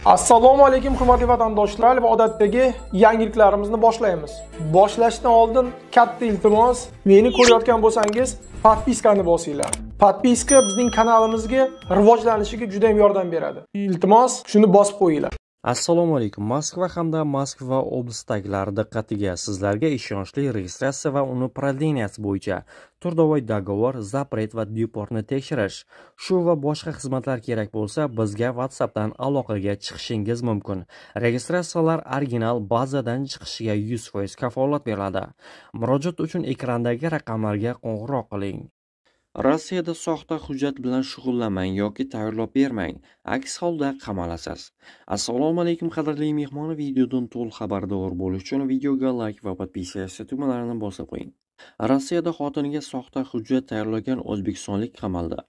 Assalomu alaykum hurmatli vatandoshlar va odatdagi yangiliklarimizni boshlaymiz. Boshlashdan oldin katta iltimos, meni ko'rayotgan bo'lsangiz, podpiskani bosinglar. Podpiska bizning kanalimizga rivojlanishiga juda ham yordam beradi. Iltimos, shuni bosib qo'yinglar. Assalomu alaykum. Moskva hamda Moskva oblastidagilari diqqatiga sizlarga ishonchli registratsiya va uni продленияsi bo'yicha трудовой договор, запрет va deportni tekshirish, shu va boshqa xizmatlar kerak bo'lsa, bizga WhatsAppdan aloqaga chiqishingiz mumkin. Registratsiyalar original bazadan chiqishiga 100% kafolat beriladi. Murojaat uchun ekrandagi raqamlarga qo'ng'iroq qiling. Rossiyada soxta hujjat bilan shug'ullanmang yoki tayyorlab bermang, aks holda qamalasiz. Assalomu alaykum qadrli mehmon, videodan to'liq xabardor bo'lish uchun videoga like va podpisatsiya tugmalarini bosib qo'ying. Rossiyada xotiniga soxta hujjat tayyorlagan o'zbekistonlik qamaldi.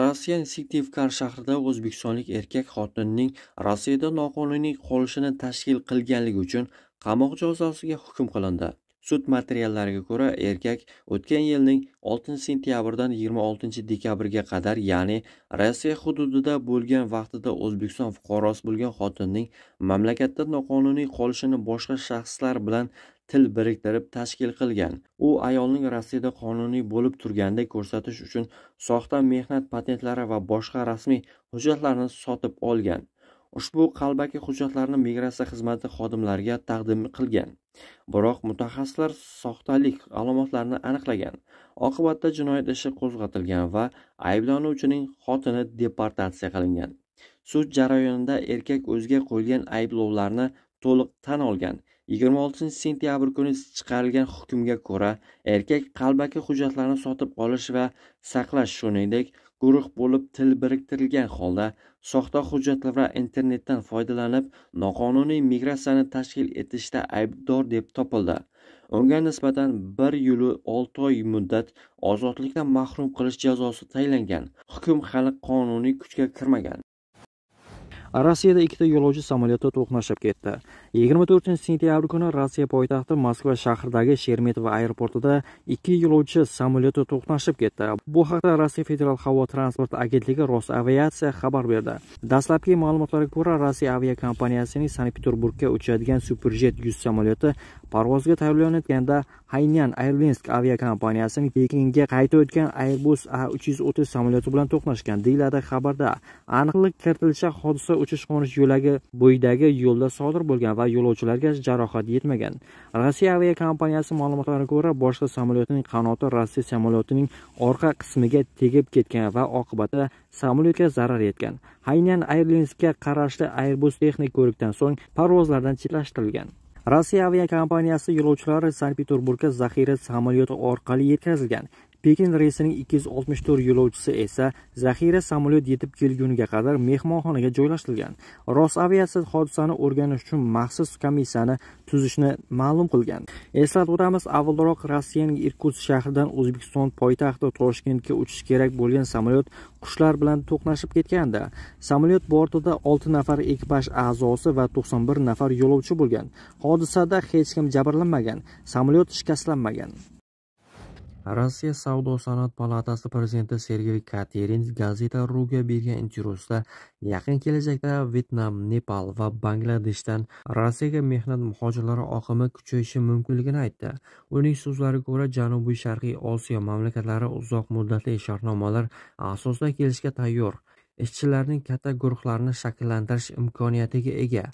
Rossiyaning Syktyvkar shahrida o'zbekistonlik erkak xotinining Rossiyada noqonuniy qolishini tashkil qilganligi uchun qamoq jazosiga hukm qilindi. Sud materiallariga ko'ra, erkak o'tgan yilning 6-sentyabrdan 26-dekabrga qadar, ya'ni Rossiya hududida bo'lgan vaqtida O'zbekiston fuqarosi bo'lgan xotinining mamlakatda noqonuniy qolishini boshqa shaxslar bilan til biriktirib tashkil qilgan. U ayolning Rossiyada qonuniy bo'lib turgandek ko'rsatish uchun soxta mehnat patentlari va boshqa rasmiy hujjatlarni sotib olgan. Ushbu qalbaki hujjatlarni migratsiya xizmati xodimlariga taqdim qilgan. Biroq mutaxassislar soxtalik alomatlarini aniqlagan. Oqibatda jinoyat ishi qo'zg'atilgan va ayblanuvchining xotini deportatsiya qilingan. Sud jarayonida erkak o'ziga qo'yilgan ayblovlarni to'liq tan olgan. 26-sentyabr kuni chiqarilgan hukmga ko'ra, erkak qalbaki hujjatlarni sotib olish va saqlash, shuningdek, guruh bo'lib til biriktirilgan holda soxta hujjatlar va internetdan foydalanib noqonuniy migratsiyani tashkil etishda aybdor deb topildi. Unga nisbatan 1 yil 6 oy muddat ozodlikdan mahrum qilish jazosi tayinlangan. Hukm hali qonuniy kuchga kirmagan. Rossiyada ikkita yo'lovchi samolyoti to'qnashib ketdi. 24-sentyabr kuni Rossiya poytaxti Moskva shahridagi Sheremetyevo aeroportida ikki yo'lovchi samolyoti to'qnashib ketdi. Bu haqda Rossiya Federal havo transporti agentligi Rosaviatsiya xabar berdi. Dastlabki ma'lumotlarga ko'ra, Rossiya aviakompaniyasining Sankt-Peterburgga uchadigan Superjet 100 samolyoti parvozga tayyorlanayotganda Hainan Airlines aviakompaniyasining Pekinga qaytayotgan Airbus A330 samolyoti bilan to'qnashgan, deyiladi xabarda. Aniqlik kiritilishicha, hodisa uchish-qo'nish yo'lagi bo'yidagi yo'lda sodir bo'lgan va yo'lovchilarga jarohat yetmagan. Rossiya aviakompaniyasi ma'lumotlariga ko'ra, boshqa samolyotning qanoti Rossiya samolyotining orqa qismiga tegib ketgan va oqibatda samolyotga zarar yetgan. Hainan Airlinesga qarashli Airbus texnik ko'rikdan so'ng parvozlardan chetlashtirilgan. Rossiya aviakompaniyasi yo'lovchilari Sankt-Peterburgga zaxira samolyoti orqali yetkazilgan. Pekin reysining 264 yo'lovchisi esa zaxira samolyot yetib kelguniga qadar mehmonxonaga joylashtirilgan. Rosaviatsiya hodisani o'rganish uchun maxsus komissiyani tuzishni ma'lum qilgan. Eslatib o'tamiz, avvalroq Rossiyaning Irkutsk shahridan O'zbekiston poytaxti Toshkentga uchish kerak bo'lgan samolyot qushlar bilan to'qnashib ketgandi. Samolyot bortida 6 nafar ekipaj a'zosi va 91 nafar yo'lovchi bo'lgan. Hodisada hech kim jabrlanmagan, samolyot shikastlanmagan. Rossiya Savdo-sanoat palatasi prezidenti Sergey Katerin Gazeta.ru'ga bergan intervyusida yaqin kelajakda Vyetnam, Nepal va Bangladeshdan Rossiyaga mehnat muhojirlari oqimi kuchayishi mumkinligini aytdi. Uning so'zlariga ko'ra, Janubiy Sharqiy Osiyo mamlakatlari uzoq muddatli shartnomalar asosida kelishga tayyor ishchilarning katta guruhlarini shakllantirish imkoniyatiga ega.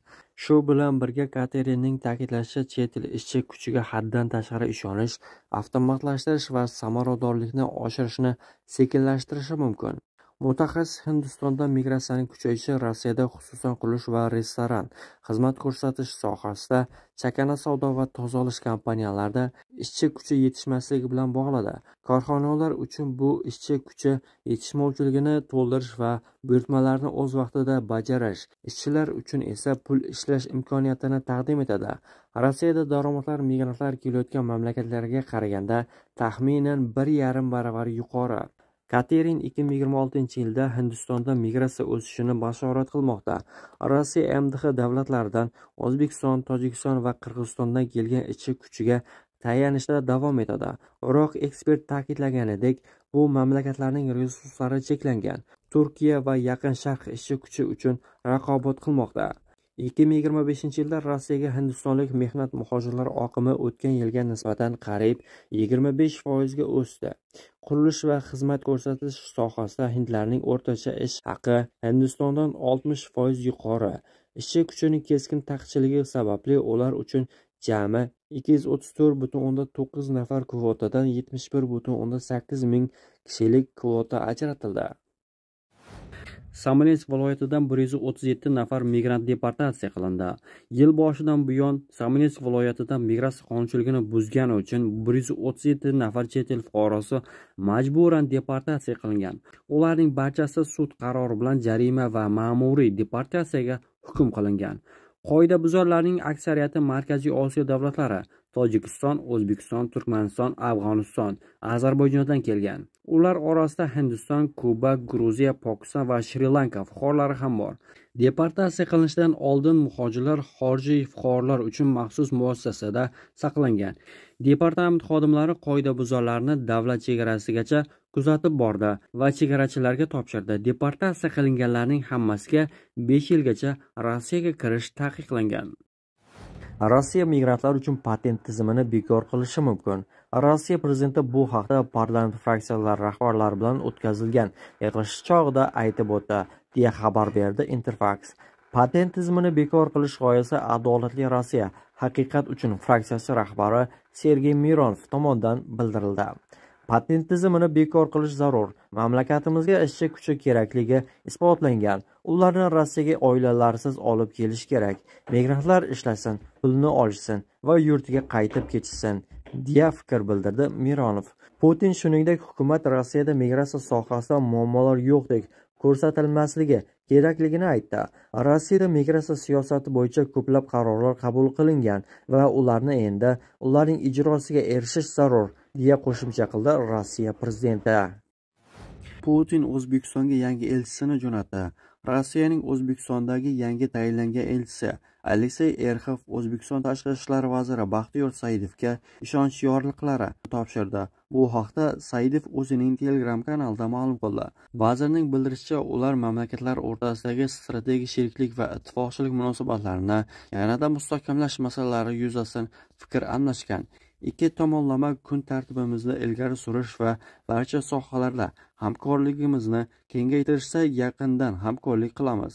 Shu bilan birga Katerinning ta'kidlashicha, chet el ishchi kuchiga haddan tashqari ishonish, avtomatlashtirish va samaradorlikni oshirishni sekinlashtirishi mumkin. Mutaxassis Hindistonda migratsiyaning kuchayishi Rossiyada, xususan qurilish va restoran, xizmat ko'rsatish sohasida, chakana savdo va tozalash kompaniyalarida ishchi kuchi yetishmasligi bilan bog'ladi. Korxonalar uchun bu ishchi kuchi yetishmovchiligini to'ldirish va buyurtmalarni o'z vaqtida bajarish, ishchilar uchun esa pul ishlash imkoniyatini taqdim etadi. Rossiyada daromadlar migrantlar kelayotgan mamlakatlarga qaraganda taxminan 1,5 baravar yuqori. Katerin 2026-yilda Hindistonda migratsiya o'sishini bashorat qilmoqda. Rossiya MDH davlatlaridan O'zbekiston, Tojikiston va Qirg'izistondan kelgan ishchi kuchiga tayanishda davom etadi. Biroq ekspert ta'kidlaganidek, bu mamlakatlarning resurslari cheklangan. Turkiya va Yaqin Sharq ishchi kuchi uchun raqobat qilmoqda. 2025-yilda Rossiyaga hindistonlik mehnat muhojirlari oqimi o'tgan yilga nisbatan qariyb 25% ga o'sdi. Qurilish va xizmat ko'rsatish sohasida hindlarning o'rtacha ish haqi Hindistondan 60% yuqori. Ishchi kuchining keskin taqchilligi sababli ular uchun jami 234,9 nafar kvotadan 71,8 ming kishilik kvota ajratildi. Smolensk viloyatidan 137 nafar migrant deportatsiya qilindi. Yil boshidan buyon Smolensk viloyatidan migratsiya qonunchiligini buzgani uchun 137 nafar chet el fuqarosi majburan deportatsiya qilingan. Ularning barchasi sud qarori bilan jarima va ma'muriy deportatsiyaga hukm qilingan. Qoidabuzarlarning aksariyati Markaziy Osiyo davlatlari Tojikiston, O'zbekiston, Turkmaniston, Afg'oniston, Ozarbayjondan kelgan. Ular orasida Hindiston, Kuba, Gruziya, Pokiston va Shri-Lanka fuqarolari ham bor. Deportatsiya qilinishidan oldin muhojirlar xorijiy fuqarolar uchun maxsus muassasada saqlangan. Departament xodimlari qoidabuzarlarni davlat chegarasigacha kuzatib bordi va chegarachilarga topshirdi. Deportatsiya qilinganlarning hammasiga 5 yilgacha Rossiyaga kirish taqiqlangan. Rossiya migrantlar uchun patent tizimini bekor qilishi mumkin. Rossiya prezidenti bu haqda parlament fraksiyalari rahbarlari bilan o'tkazilgan yig'ilish chog'ida aytib o'tdi, deya xabar berdi Interfax. Patent tizimini bekor qilish g'oyasi Adolatli Rossiya haqiqat uchun fraksiyasi rahbari Sergey Mironov tomonidan bildirildi. Patent tizimini bekor qilish zarur. Mamlakatimizga ishchi kuchi kerakligi isbotlangan. Ularni Rossiyaga oilalarsiz olib kelish kerak. Migrantlar ishlasin, pulni olishsin va yurtiga qaytib ketishsin, deya fikr bildirdi Mironov. Putin shuningdek hukumat Rossiyada migratsiya sohasida muammolar yo'qdek ko'rsatilmasligi kerakligini aytdi. Rossiyada migratsiya siyosati bo'yicha ko'plab qarorlar qabul qilingan va ularni endi ularning ijrosiga erishish zarur, deya qo'shimcha qildi Rossiya prezidenti. Putin O'zbekistonga yangi elchisini jo'natdi. Rossiyaning O'zbekistondagi yangi tayinlangan elchisi Aleksey Erxov O'zbekiston Tashqi ishlar vaziri Baxtiyor Saidovga ishonch yorliqlari topshirdi. Bu haqda Saidov o'zining Telegram kanalida ma'lum qildi. Vazirning bildirishicha, ular mamlakatlar o'rtasidagi strategik sheriklik va ittifoqchilik munosabatlarini yanada mustahkamlash masalalari yuzasidan fikr almashgan. Ikki tomonlama kun tartibimizni ilgari surish va barcha sohalarda hamkorligimizni kengaytirishda yaqindan hamkorlik qilamiz.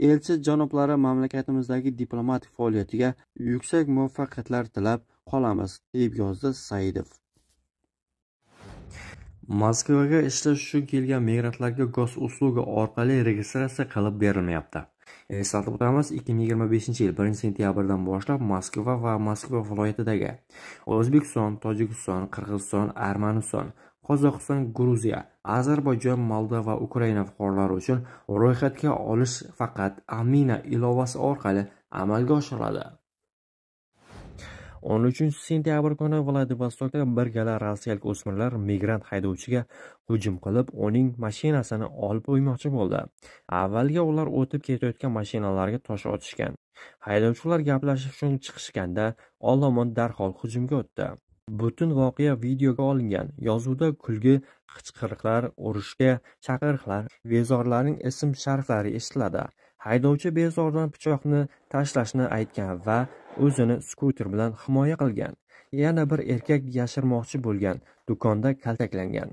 Elchi janoblari mamlakatimizdagi diplomatik faoliyatiga yuksak muvaffaqiyatlar tilab qolamiz, deb yozdi Saidov. Moskvaga ishlash uchun kelgan migrantlarga Gosusluga orqali registratsiya qilib berilmayapti. Eslatib o'tamiz, 2025-yil 1-sentyabrdan boshlab Moskva va Moskva viloyatidagi O'zbekiston, Tojikiston, Qirg'iziston, Armaniston, Qozog'iston, Gruziya, Ozarbayjon, Moldova va Ukraina fuqarolari uchun ro'yxatga olish faqat Amina ilovasi orqali amalga oshiriladi. 13 sentyabr kuni Vladivostokda bir gala rossiyalik o'smirlar migrant haydovchiga hujum qilib, uning mashinasini olib qo'ymoqchi bo'ldi. Avvaliga ular o'tib ketayotgan mashinalarga tosh otishgan. Haydovchilar gaplashish uchun chiqishganda olomon darhol hujumga o'tdi. Butun voqea videoga olingan. Yozuvda kulgi, qichqiriqlar, urushga chaqiriqlar, bezorlarning ism-shariflari eshitiladi. Haydovchi bezordan pichoqni tashlashni aytgan va o'zini skuter bilan himoya qilgan. Yana bir erkak yashirmoqchi bo'lgan do'konda kaltaklangan.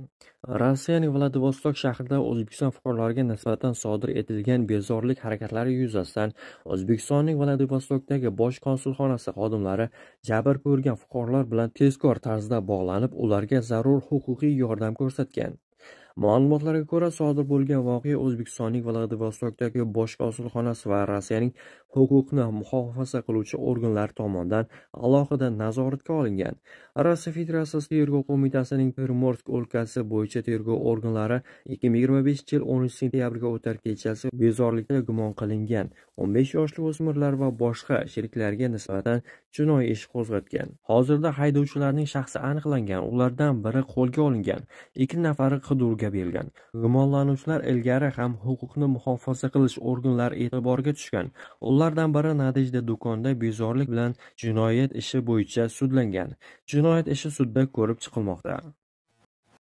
Rossiyaning Vladivostok shahrida O'zbekiston fuqarolariga nisbatan sodir etilgan bezorilik harakatlari yuzasidan O'zbekistonning Vladivostokdagi bosh konsulxonasi xodimlari jabr ko'rgan fuqarolar bilan tezkor tarzda bog'lanib, ularga zarur huquqiy yordam ko'rsatgan. Ma'lumotlarga ko'ra, sodir bo'lgan voqea O'zbekistonning Vladivostokdagi bosh konsulxonasi va Rossiyaning huquqni muhofaza qiluvchi organlari tomonidan alohida nazoratga olingan. Rossiya Federatsiyasi Tergov qo'mitasining Primorsk o'lkasi bo'yicha tergov organlari 2025-yil 10 sentyabrga o'tar kechasi bezorilikda gumon qilingan 15 yoshli o'smirlar va boshqa sheriklariga nisbatan jinoiy ish qo'zg'atgan. Hozirda haydovchilarning shaxsi aniqlangan, ulardan biri qo'lga olingan, ikki nafari qidiruvga berilgan. Gumonlanuvchilar ilgari ham huquqni muhofaza qilish organlari e'tiboriga tushgan. Ulardan biri Nadejda do'konida bezorilik bilan jinoyat ishi bo'yicha sudlangan. Jinoyat ishi sudda ko'rib chiqilmoqda.